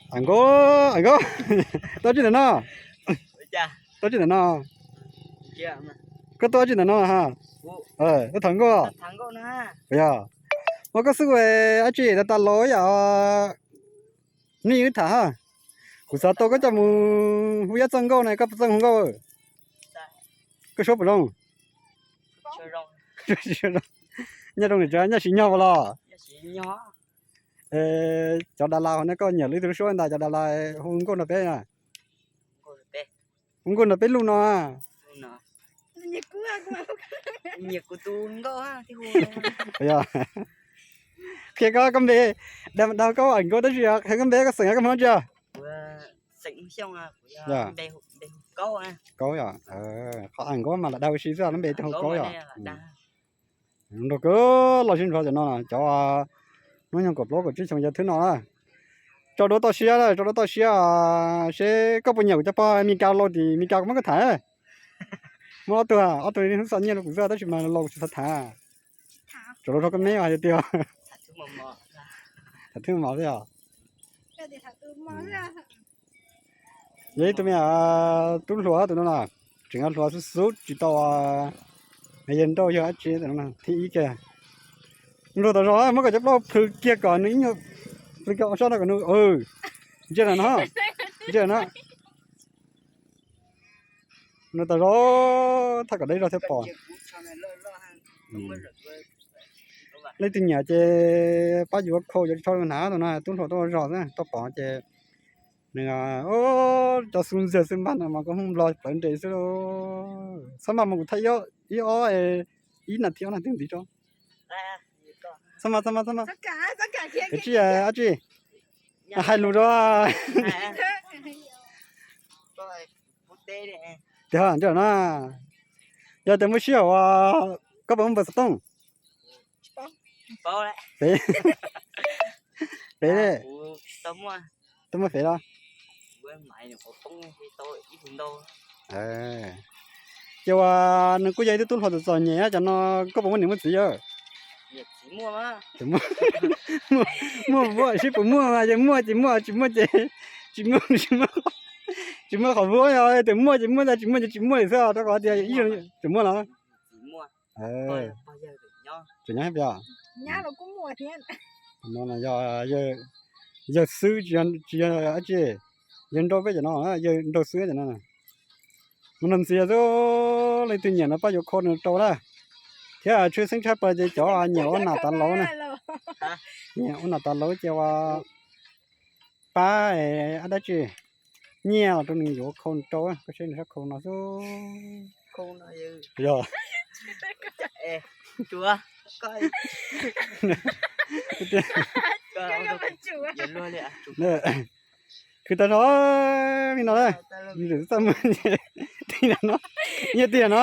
Nkauj, Nkauj, tuaj tsi ntawm no? Tuaj tsi ntawm no? Koj tuaj tsi ntawm no ha? Koj tham Nkauj? Yog. Ua koj xub ua dab tsi tas tas los yam nej wb tham ha. Kuv xav tau koj coj mus hu yab txawj Nkauj na, koj puas txawj hu Nkauj? Koj suab puas zoo? Nyob zoo, nyob zoo, nyob siv nyog ua los? Cov das las hauv no koj nyiam lub ib tug suab ntag, cov das las hu Nkauj nrog peb na. Hu Nkauj nrog peb luj no. Qhia koj, koj npe, dag koj Nkauj tab sis qhia koj npe koj xeem koj hmoob tsi? Kaub yom, qhov Nkauj mas lam dag ua si xwb, lub npe hu Kaub yom. Nrog kawg los sib nrog cov no, cov hnub nyoog kaum plaub kaum tsib xyoo yog thwb no na. Tso duab toj siab, tso duab toj siab, seb koj puas nyiam kuv cov pog Mes Kas los tim Mes Kas kuv muab koj tham. Muaj ob tug, ob tug hnub xa nyiaj rau kuv xwb tab sis mas los kuv tsis xav tham. Tsuas los rau koj meb hais tias tham thwb mos xwb os. Yog ib tug me tub hluas tus no na, tseem hluas xub xub tsis tau yawg nrauj yog dab tsi, thib ib kiag. Nrog tas zog muab kom cov plaub plhws kiag kom nws ib nyuag plhws kiag ob sab no kom nws, ntsia na no, ntsia na. Nws tas zog thaj kom deb zog thiaj pom. Leej twg nyiam ces pab yuav khau yuav tsis tau hnav tus no, tub hluas tuaj ua zog xwb tuaj pom ces nws, cov xu ntxiag xwb npaj no mas koj hu nplog plawv nres xwb. Txhob maj mus, kuv thaij ib ob, ib nas this ob nas this ntxiv tso. Txhob maj, txhob maj, txhob maj. Kav tsij, dab tsi? Hais lus rau. Tiag, ntsej na. Yog tias muaj sij hawm koj puas muaj npawb xov tooj? Fev, fev, tau muaj fev los? Ces uas nws kuj yog ib tug tub hluas txom txom nyem, cov no koj puas muaj niam muaj txiv yawg? Muaj, muaj, sib puas muaj mas, yog muaj ces muaj, tsis muaj ces tsis muaj, tsis muaj, tsis muaj qhov vuab, yog tias muaj ces muaj ntag, tsis muaj ces tsis muaj li xwb, rau qhov tias ib zaug tseem muaj los. Tseem nyob peb os. No yog yawg xwb, tsis yog dab tsi, yawg nrauj peb cov no, yawg nrauj xwb cov no. Mus nrog ntxias xwb, leej twg nyiam no pab yuav khau nws rau na. Thiab tshwj xeeb tshaj plaws ces cov nyiam ua nam tav lauv na, nyiam ua nam tav lauv ces ua pab dab tsi nyiaj los rau nws yuav khau nws rau, koj saib nws sab khau no xwb. Yog. Khwv tas zog li no, txaj muag tiag no, nyiaj tiag no.